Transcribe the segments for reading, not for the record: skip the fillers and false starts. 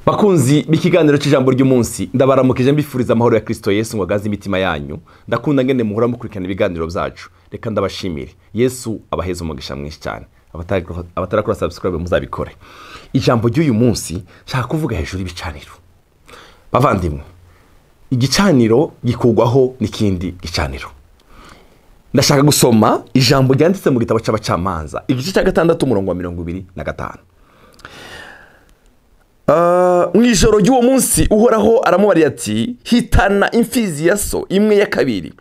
Bakunzi b'ikiganiro cy'ijambo ry'umunsi, ndabaramukije mbifuriza amahoro ya Kristo Yesu ngo agaze imitima yanyu. Ndakunda ngene muhora mukurikirana ibiganiro byacu. Reka ndabashimire. Yesu abaheze umugisha mwinshi cyane. Abatarakora subscribe muzabikore. Ijambo ry'uyu munsi nshaka kuvuga hejuru y'ibicaniro. Bavandimwe, igicaniro gikugwaho n'ikindi gicaniro. Ndashaka gusoma ijambo ryanditse mu gitabo cy'abacamanza, igice cya 6 umurongo wa 25. Mu ijoro ry'uwo munsi Uhoraho aramubariye ati: hitana imfizi ya so imwe ya kabiri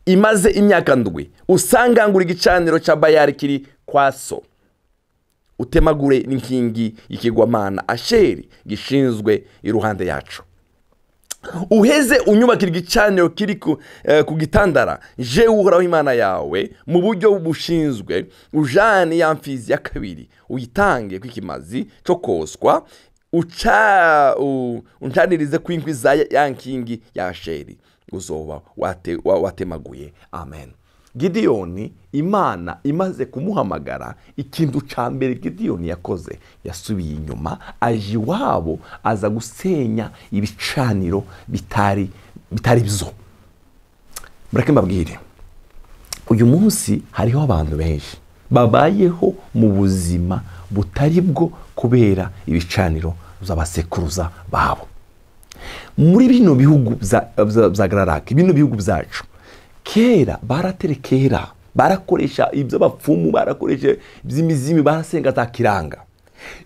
imaze imyaka 7, usangangura igicaniro cya Bayali kiri kwa so, utemagure n'inkingi y'ikigwamana Asheri gishinzwe iruhande yacu, uheze unyubakira igicaniro kiri ku gitandara je Uhoraho Imana yawe mu buryo bushinzwe, ujane ya mfizi ya kabiri uyitange kw'ikimazi cyo koswa, uncanirize kw'inkwi za ya nkingi ya Asheri uzoba watemaguye. Amen. Gidiyoni, Imana imaze kumuhamagara, ikintu ca mbere Gidiyoni yakoze, yasubiye inyuma aje iwabo aza gusenya ibicaniro bitari byo. Mureke mbabwire, uyu munsi hariho abantu benshi babayeho mu buzima butari bwo kubera ibicaniro by'abasekuruza babo. Muri bino bihugu bya Gararake, bino bihugu byacu, kera baraterekera, barakoresha ibyo bapfumu, barakoresha iby'imizimu, barasenga za kiranga.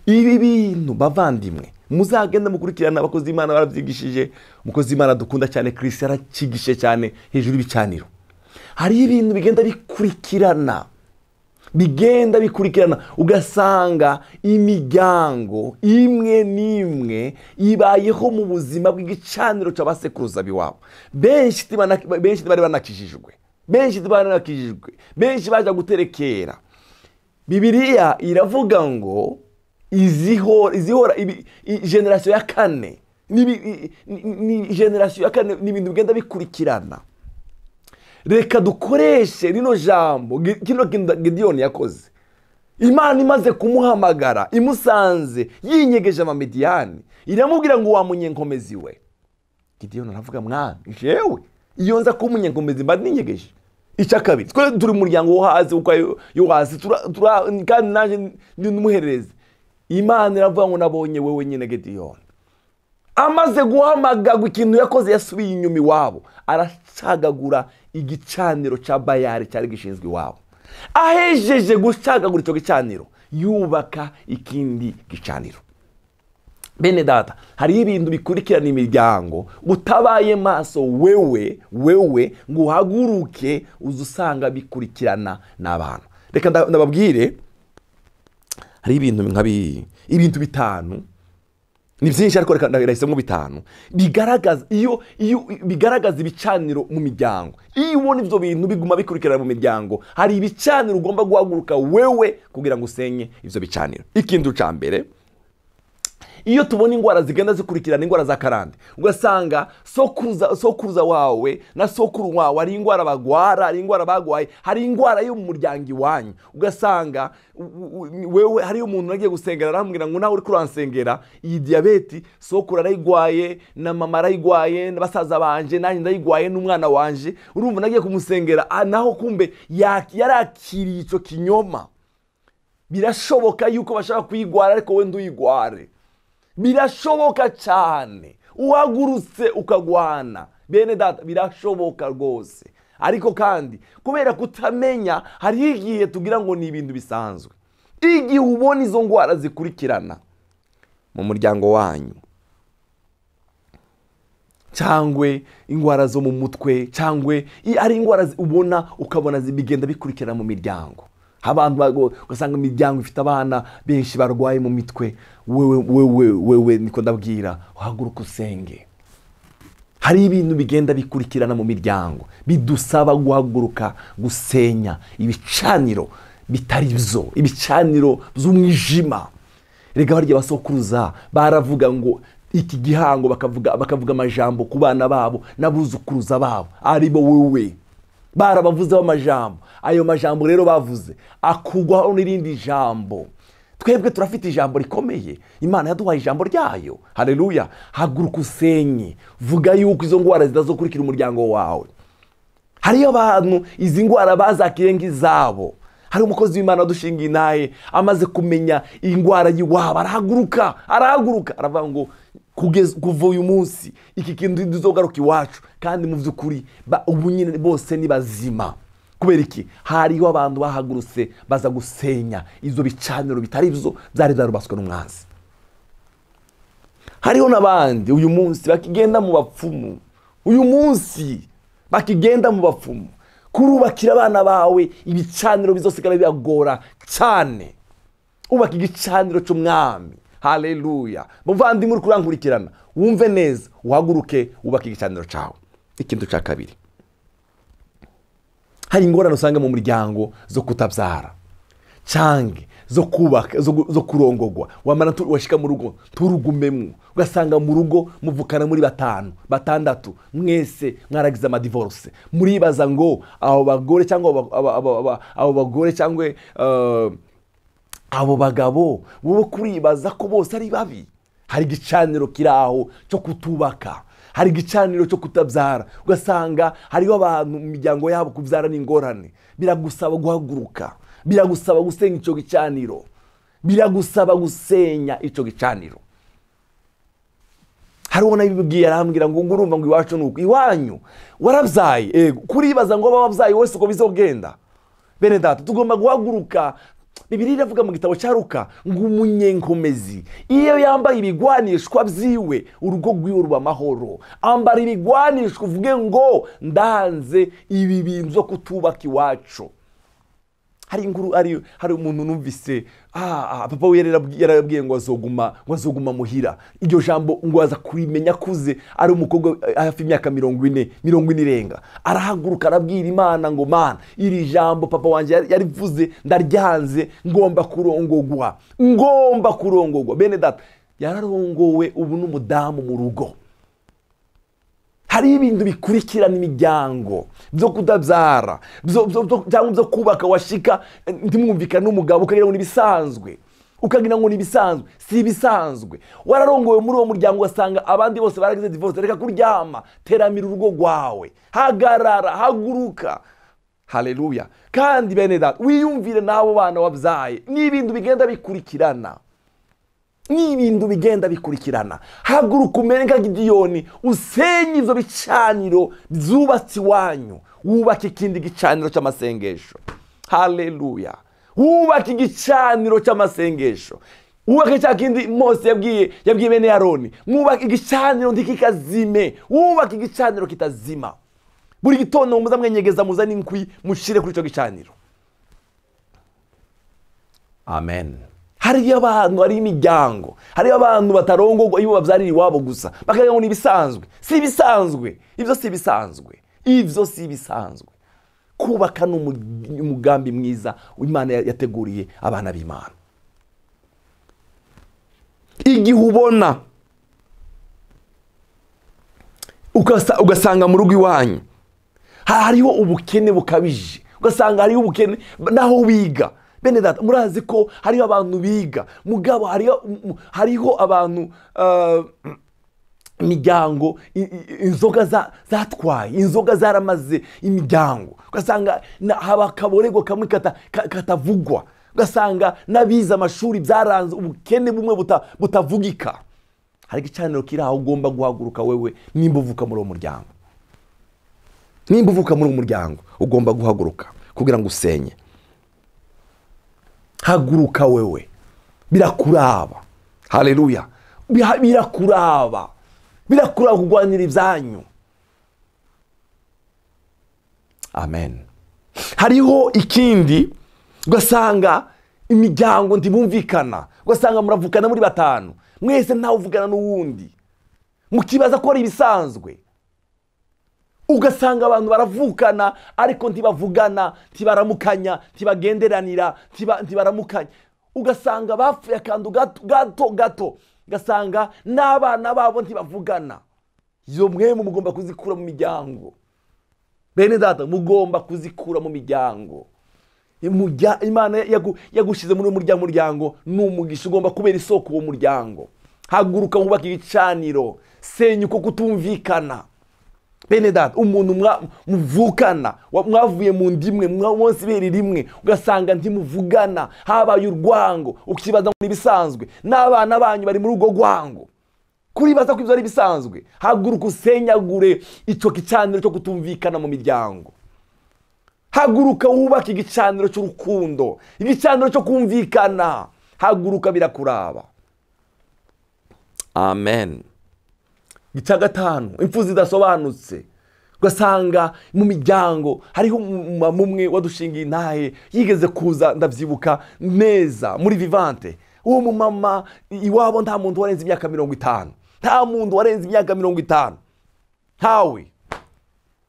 Ibi bintu bavandimwe muzagenda mukurikirana, abakozi Imana barabyigishije. Umukozi Imana dukunda cyane Kristo yarakigishe cyane hejuru y'ibicaniro. Hari ibintu bigenda bikurikirana, ugasanga imiryango imwe n'imwe ibayeho mu buzima bw'igicaniro cy'abasekuruza biwabo. Benshi bari banakijijwe, benshi baje guterekera. Bibiliya iravuga ngo izihora generation ya kane, ni generation ya kane, ni ibintu bigenda bikurikirana. Reka dukoreshe rino jambo kino Gidiyoni yakoze. Imana imaze kumuhamagara imusanze yinyegeje amamediyani, iramubwira ngo wa munyenkomezi we. Gidiyoni aravuga: mwana, jewe iyo nza kuba umunyenkomezi mba ninyegeje. Icya kabiri, twe turi umuryango wo hasi, yo hasi kandi nanjye ndi umuhererezi. Imana iravuga ngo nabonye wewe nyine Gidiyoni. Amaze guhamagagwa, ikintu yakoze yasubiye inyuma iwabo, aracagagura igicaniro cya Bayali cyari gishinzwe iwabo. Ahejeje gucagagura icyo gicaniro, yubaka ikindi gicaniro. Bene data, hari ibintu bikurikirana imiryango, utabaye maso wewe ngo uhaguruke, uzusanga bikurikirana n'abantu. Reka ndababwire, hari ibintu nka ibintu bitanu, ni byinshi ariko reka ndahisemo bitanu bigaragaza iyo bigaragaza ibicaniro mu miryango. Iyo ubona ibyo bintu biguma bikurikirana mu miryango, hari ibicaniro ugomba guhaguruka wewe kugira ngo usenye ibyo bicaniro. Ikintu ca mbere, iyo tubona ingwara zigenda zikurikirana, ingwara za karande, ugasanga sokuruza wawe na sokuru wawe ari ingwara bagwara, ari ingwara bagwaye, hari ingwara yo mu muryango iwanyu, ugasanga wewe hari umuntu nagiye gusengera arambwira ngo nawe uri kuransengera iyi diabete, sokuru arayigwaye na mama arayigwaye na basaza banje nanjye ndayigwaye n'umwana wanje, urumva nagiye kumusengera naho kumbe yarakiriye ico kinyoma. Birashoboka yuko bashaka kuyigwara ariko we nduyigware. Birashoboka cyane, uhagurutse ukagwana. Bene data, birashoboka rwose. Ariko kandi kubera kutamenya, hari igihe tugira ngo ni ibintu bisanzwe. Igihe ubona izo ngwara zikurikirana mu muryango wanyu, cyangwe ingwara zo mu mutwe, cyangwe ari ingwara ubona ukabona zibigenda bikurikirana mu miryango, abantu ugasanga imiryango ifite abana benshi barwaye mu mitwe, wewe niko ndabwira, uhaguruka usenge. Hari ibintu bigenda bikurikirana mu miryango bidusaba guhaguruka gusenya ibicaniro bitari byo, ibicaniro by'umwijima. Rega barya basokuruza baravuga ngo iki gihango, bakavuga amajambo ku bana babo n'abuzukuruza babo, aribo wewe. Barabavuzeho amajambo, ayo majambo rero bavuze akugwaho n'irindi jambo. Twebwe turafite ijambo rikomeye, Imana yaduhaye ijambo ryayo. Haleluya. Haguruka usenye, vuga yuko izo ngwara zitazokurikira umuryango wawe. Hariyo abantu izi ngwara bazakiriye nk'izabo. Hari umukozi w'Imana dushinga inaye amaze kumenya ingwara y'iwabo, arahaguruka aravuga ngo kuva uyu munsi iki kintu tuzogaruka iwacu. Kandi mu by'ukuri ubu nyine bose ni bazima. Kubera iki? Hariho abantu bahagurutse baza gusenya izo bicaniro bitari byo byari byarubaswe n'umwanzi. Hariho n'abandi uyu munsi bakigenda mu bapfumu, uyu munsi bakigenda mu bapfumu kurubakira abana bawe ibicaniro bizosigara bibagora cyane. Ubaka igicaniro cy'umwami. Haleluya. Muvandimwe uri kurankurikirana, wumve neza, uhaguruke ubaka igicaniro cyawe. Ikintu cya kabiri, hari ingorane usanga mu muryango zo kutabyara canke zo kubaka, zo kurongogwa. Wamara washika mu rugo turugumemwo, ugasanga mu rugo muvukana muri 5 6 mwese mwaragize ama divorce. Muribaza ngo abo bagore cyangwa abo bagore cyangwa abo bagabo wowe kuribaza ko bose ari babi. Hari igicaniro kiraho cyo kutubaka, hari igicaniro cyo kutabyara. Ugasanga hariho abantu mu miryango yabo kubyara n'ingorane. Biragusaba guhaguruka, biragusaba gusenya icyo gicaniro, biragusaba gusenya icyo gicaniro. Hari uwo nabibwiye arambwira ngo ngurumva ngo iwacu nuko iwanyu warabyaye. Ego, kuribaza ngo bababyaye wese uko bizogenda. Bene data, tugomba guhaguruka. Bibiliya iravuga mu gitabo cya Luka ngo umunyenkomezi iyo yambaye ibigwanishwa byiwe urugo rwiwe ruba amahoro. Ambara ibigwanishwa uvuge ngo ndanze ibi bintu byo kutubaka iwacu. Hari inkuru, hari umuntu numvise papa we yarabwiye ngo azoguma muhira. Iryo jambo ngo aza kurimenya kuze ari umukobwa hafi imyaka 40 irenga. Arahaguruka arabwira Imana ngo Mana, iri jambo papa wanje yarivuze ndaryanze, ngomba kurongogwa, ngomba kurongogwa. Bene data, yararongowe ubu n'umudamu mu rugo. Hari ibintu bikurikirana imiryango byo kutabyara, cyangwa byo kubaka washika ntimwumvikana n'umugabo ukagira ngo nibisanzwe, ukagira ngo nibisanzwe. Si ibisanzwe. Wararongowe muri uwo muryango wasanga abandi bose baragize divorce. Reka kuryama, teramira urugo rwawe, hagarara, haguruka. Haleluya. Kandi bene data, wiyumvire n'abo bana wabyaye. Ni ibintu bigenda bikurikirana, ni ibintu bigenda bikurikirana. Haguruka umere nka Gidiyoni, usenye izo bicaniro byubatse iwanyu, wubake ikindi gicaniro cy'amasengesho. Haleluya. Wubake igicaniro cy'amasengesho, wubake cya kindi Mose yabwiye bene Aroni, mwubake igicaniro ntikikazime, wubake igicaniro kitazima. Buri gitondo muza mwenyegeza, muzane inkwi mushire kuri icyo gicaniro. Amen. Hariyo abantu, hari imiryango, hariyo abantu batarongogwa iyo babyarira iwabo gusa, bakagira ngo nibisanzwe. Si ibisanzwe, ibyo si ibisanzwe, ibyo si ibisanzwe. Kubaka n'umugambi mwiza Imana yateguriye abana b'Imana. Igihe ubona ugasanga mu rugo iwanyu hariho ubukene bukabije, ugasanga hariho ubukene naho wiga. Bene data, murazi ko hariho abantu biga, mugabo hariho abantu imiryango inzoga zatwaye, inzoga zaramaze imiryango. Ugasanga haba akaborego kamwe katavugwa, ugasanga n'abize amashuri byaranze, ubukene bumwe butavugika. Hari igicaniro kiri aho ugomba guhaguruka wewe nimba uvuka muri uwo muryango. Nimba uvuka muri uwo muryango ugomba guhaguruka kugira ngo usenye. Haguruka wewe, birakuraba. Haleluya. Birakuraba, birakuraba kugwanira ibyanyu. Amen. Hariho ikindi, ugasanga imiryango ntibumvikana, ugasanga muravukana muri 5 mwese ntawe uvugana n'uwundi, mukibaza ko ari ibisanzwe. Ugasanga abantu baravukana ariko ntibavugana, ntibaramukanya, ntibagenderanira, ntibaramukanya. Ugasanga bapfuye akantu gato gato, ugasanga n'abana babo ntibavugana. Izo mwemwe mugomba kuzikura mu miryango. Bene data, mugomba kuzikura mu miryango. Imana yagushize muri uwo muryango ni umugisha, ugomba kubera isoko uwo muryango. Haguruka wubake igicaniro, senya uko kutumvikana. Bene data, umuntu muvukana, mwavuye mu ndimwe, mwonse ibere rimwe, ugasanga ntimuvugana, habaye urwango, ukibaza ngo ibisanzwe, n'abana banyu bari muri urwo rwango. Kuribaza ko ibyo ari bisanzwe. Haguruka usenyagure ico gicaniro cyo kutumvikana mu miryango. Haguruka wubake igicaniro cy'urukundo, igicaniro cyo kumvikana. Haguruka, birakuraba. Amen. Ica gatanu, impfu zidasobanutse. Ugasanga mu miryango hariho umumama umwe wadushingiye intahe, yigeze kuza, ndabyibuka neza, muri Vivante. Uwo mumama iwabo nta muntu warenze imyaka 50, nta muntu warenze imyaka 50, ntawe.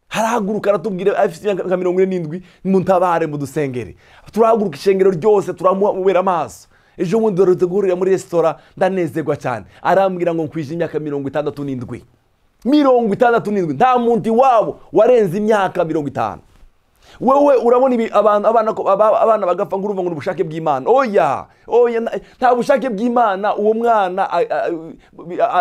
Harahaguruka aratubwira afite imyaka 47, muntabare mudusengere. Turahaguruka ishengero ryose turamubera amaso. Ejo bundi duherutse guhurira muri resitora, ndanezerwa cyane. Arambwira ngo nkwije imyaka 67. 67, nta muntu iwabo warenze imyaka 50. Wewe urabona ibi abana bagapfa ngo urumva ngo ubushake bw'Imana. Oya, oya, nta bushake bw'Imana. Uwo mwana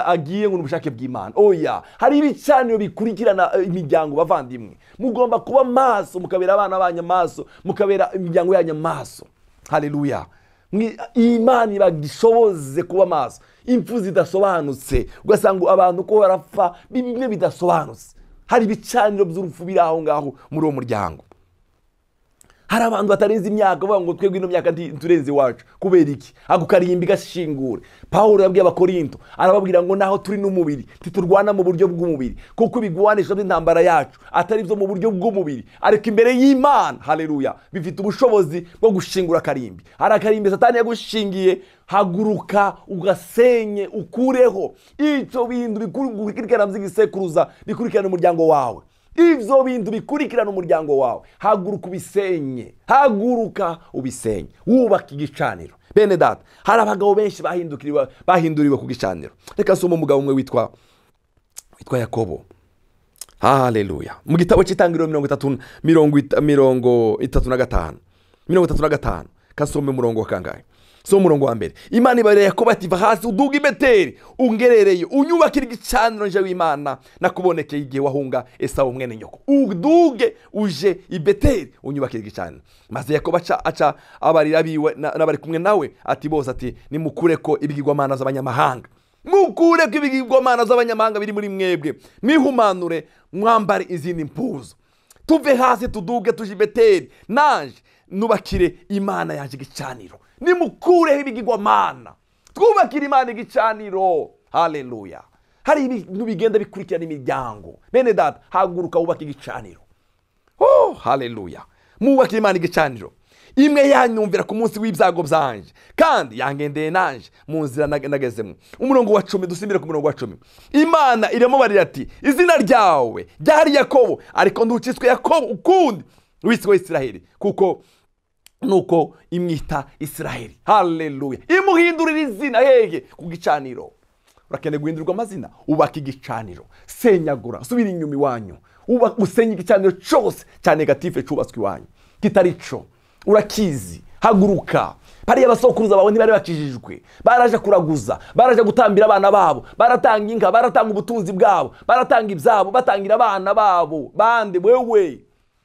agiye ngo ubushake bw'Imana. Oya, hari ibicaniro bikurikirana imiryango. Bavandimwe, mugomba kuba maso, mukabera abana banyu maso, mukabera imiryango yanyu maso. Haleluya. Imana ibagishoboze kuba maso. Impfu zidasobanutse, ugasanga abantu ko barapfa bimwe bidasobanutse. Hari ibicaniro by'urupfu biri aho ngaho muri uwo muryango. Hari abantu batarenze imyaka bavuga ngo twebwe ino myaka turenze iwacu. Kubera iki? Ako karimbi gashingure. Pawulo yabwiye Abakorinto, arababwira ngo naho turi n'umubiri titurwana mu buryo bw'umubiri, kuko ibigwanisho by'intambara yacu atari byo mu buryo bw'umubiri, ariko imbere y'Imana, haleluya, bifite ubushobozi bwo gushingura karimbi. Hari akarimbi Satani yagushingiye, haguruka ugasenye, ukureho icyo bintu bikurikirana by'igisekuruza, bikurikirana umuryango wawe. Ivyo bintu bikurikirana umuryango wawe, haguruka ubisenye, haguruka ubisenye, wubaka igicaniro. Bene data, hari abagabo benshi bahinduriwe ku gicaniro. Reka nsome umugabo umwe witwa Yakobo. Haleluya. Mu gitabo cy'Itangiriro 35, 35, kasome umurongo wa kangahe? So umurongo wa mbere. Imana ibarira Yakobo ati va hasi uduga i Beteli, ungerereye unyubakire igicaniro nje w'Imana nakubonekeye igihe wahunga Esawu mwene nyoko. Uduge uje i Beteli unyubakire igicaniro. Maze Yakobo aca abarira abiwe n'abari kumwe nawe ati bose ati nimukure ko ibigirwamana z'abanyamahanga. Mukure ko ibigirwamana z'abanyamahanga biri muri mwebwe. Mwihumanure mwambare izindi mpuzu. Tuve hasi tuduge tuje i Beteli, nanje nubakire Imana yaje igicaniro. Nimukureho ibigirwamana, twubakire Imana igicaniro. Haleluya. Hari ibintu bigenda bikurikirana imiryango. Bene data, haguruka wubake igicaniro. Oh, haleluya. Mwubakire Imana igicaniro. Imwe yanyumvira ku munsi w'ibyago byanje, kandi yangendeye nanje mu nzira nagezemo. Umurongo wa 10, dusimbire ku murongo wa 10. Imana iramubarira ati izina ryawe ryari Yakobo, ariko nduciswe Yakobo ukundi wiswe Isiraheli, kuko nuko imwita Isiraheli. Haleluya. Imuhindurira izina hege ku gicaniro. Urakeneye guhindurwa amazina, ubaka igicaniro, senyagura, subira inyuma iwanyu, usenye igicaniro cyose cya negative cyubatswe iwanyu kitari cyo. Urakizi, haguruka. Bariya basokuruza bawe ntibari bakijijwe, baraje kuraguza, baraje gutambira abana babo, baratanga inka, baratanga ubutunzi bwabo, baratanga ibyabo, batangira abana babo bande. Wewe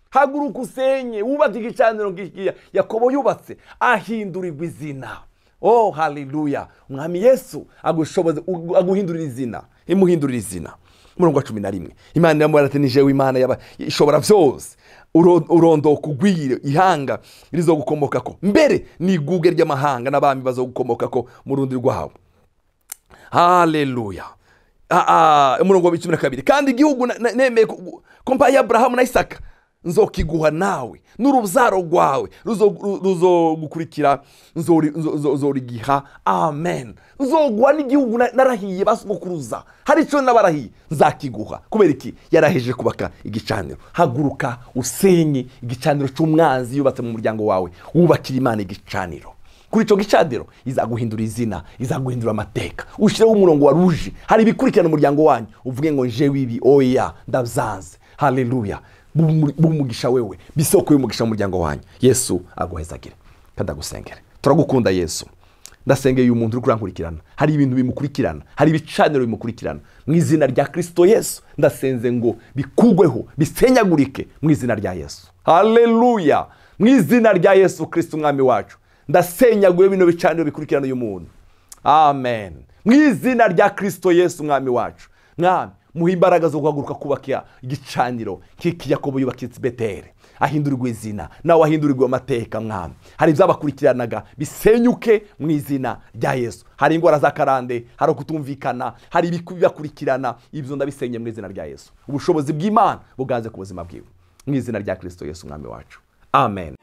haguruka usenye, wubake igicaniro ngikiya Yakobo yubatse, ahindurirwa izina. Oh, haleluya. Umwami Yesu agushoboze, aguhindurira izina, imuhindurira izina. Umurongo wa 11. Imana iramubwira ati ni jewe Imana yaba ishobora byose, urondoka ugwire ihanga rizogukomokako, mbere ni iguge ry'amahanga n'abami bazogukomokako mu rundi rwabo. Haleluya. Umurongo wa 12. Kandi igihugu nemeye ko mpaye Abrahamu na Isaka nzokiguha nawe n'urubyaro rwawe ruzogukurikira, nzorigiha. Amen. Nzoguha n'igihugu narahiye basogokuruza, hari icyo nabarahiye nzakiguha. Kubera iki? Yaraheje kubaka igicaniro. Haguruka usenye igicaniro cy'umwanzi yubatse mu muryango wawe, wubakira Imana igicaniro. Kuri icyo gicaniro izaguhindura izina, izaguhindura amateka. Ushireho umurongo wa rouge, hari ibikurikirana umuryango wanyu, uvuge ngo njewe ibi oya ndabyanze. Haleluya. Bumugisha wewe, bisoko y'umugisha mu muryango wanyu. Yesu aguhezagire kandi agusengere. Turagukunda Yesu. Ndasengeye uyu muntu uri kurankurikirana, hari ibintu bimukurikirana, hari ibicaniro bimukurikirana. Mu izina rya Kristo Yesu ndasenze ngo bikugweho, bisenyagurike mu izina rya Yesu. Haleluya! Mu izina rya Yesu Kristo umwami wacu, ndasenyaguye bino bicaniro bikurikirana uyu muntu. Amen. Mu izina rya Kristo Yesu umwami wacu, mwami muha imbaraga zo guhaguruka kubaka igicaniro nk'iki Yakobo yubakitse Beteli, ahindurirwa izina nawe ahindurirwa amateka. Mwami, hari ibyabakurikiranaga bisenyuke mu izina rya Yesu. Hari indwara z'akarande, hari ukutumvikana, hari ibibakurikirana, ibyo ndabisenye mu izina rya Yesu. Ubushobozi bw'Imana buganze ku buzima bwiwe mu izina rya Kristo Yesu umwami wacu. Amen.